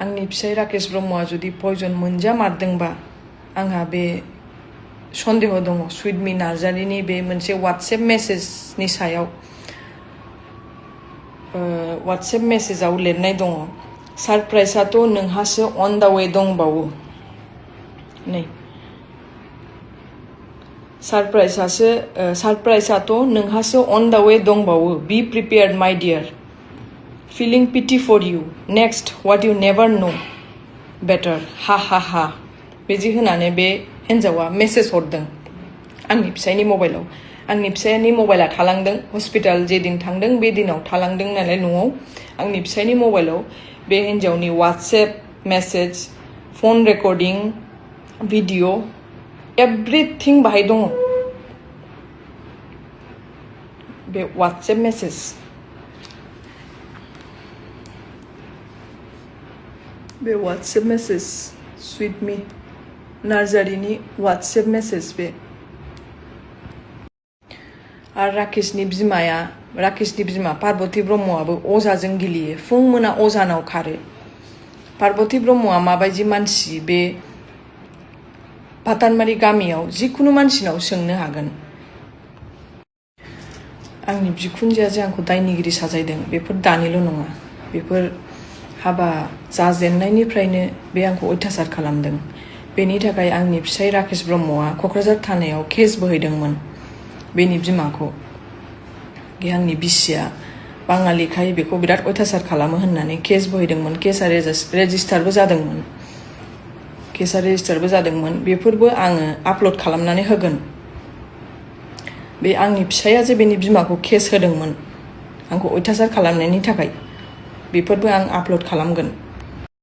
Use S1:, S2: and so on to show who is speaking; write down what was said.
S1: आंनि फिसाय राकेश ब्रह्मआ जुदि पयजन मोनजामारदोंबा आंहा बे सन्देह दङ सुइटमी नार्जारिनि बे मोनसे वाट्सएप मेसेजनि सायाव वाट्सएप मेसेजाव लिरनाय दङ सारप्राइजआथ' नोंहासो अन दा वे दंबावो नै सारप्राइजआथ' नोंहासो अन दा वे दंबावो बी प्रिपेयार्ड माय dear feeling pity for you next what you never know better ha ha ha बिदि होनानै बे हिन्जावा मेसेज हरदों आंनि फिसायनि मबाइलाव आंनि फिसायनि मबाइला थालांदों हस्पिटाल जे दिन थांदों बे दिनाव थालांदों नालाय न'आव आंनि फिसायनि मबाइलाव बे हिन्जावनि WhatsApp message phone recording video everything बाहाय दङ बे वाट्सएप मेसेज बे वाट्सएप मेसेज सुइटमी नार्जारिनि वाट्सएप मेसेज बे आरो राकेशनि बिमा पार्बती ब्रह्मआबो अजाजों गेलेयो फुं मोना अजानाव खारो पार्बती ब्रह्मआ माबायदि मानसि बे भातानबारि गामियाव जिखुनु मानसिनाव सोंनो हागोन आंनि बिखुनजोआ आंखौ दायनिगिरि साजायदों बेफोर दानिल' नङा बेफोर हाबा जाजेननायनिफ्रायनो बे आंखौ अयथासार खालामदों बेनि थाखाय आंनि फिसाय राकेश ब्रह्मआ क'क्राझार थानायाव केस बोहैदोंमोन बेनि बिमाखौ आंनि बिसिया बाङालिखाय बेखौ बिराद अयथासार खालामो होननानै केस बोहैदोंमोन केसा रेजिस्टारबो जादोंमोन बेफोरबो आङो आपल'ड खालामनानै होगोन बे आंनि फिसाया जे बेनि बिमाखौ केस होदोंमोन आंखौ अयथासार खालामनायनि थाखाय बेफोरबो आं आपल'ड खालामगोन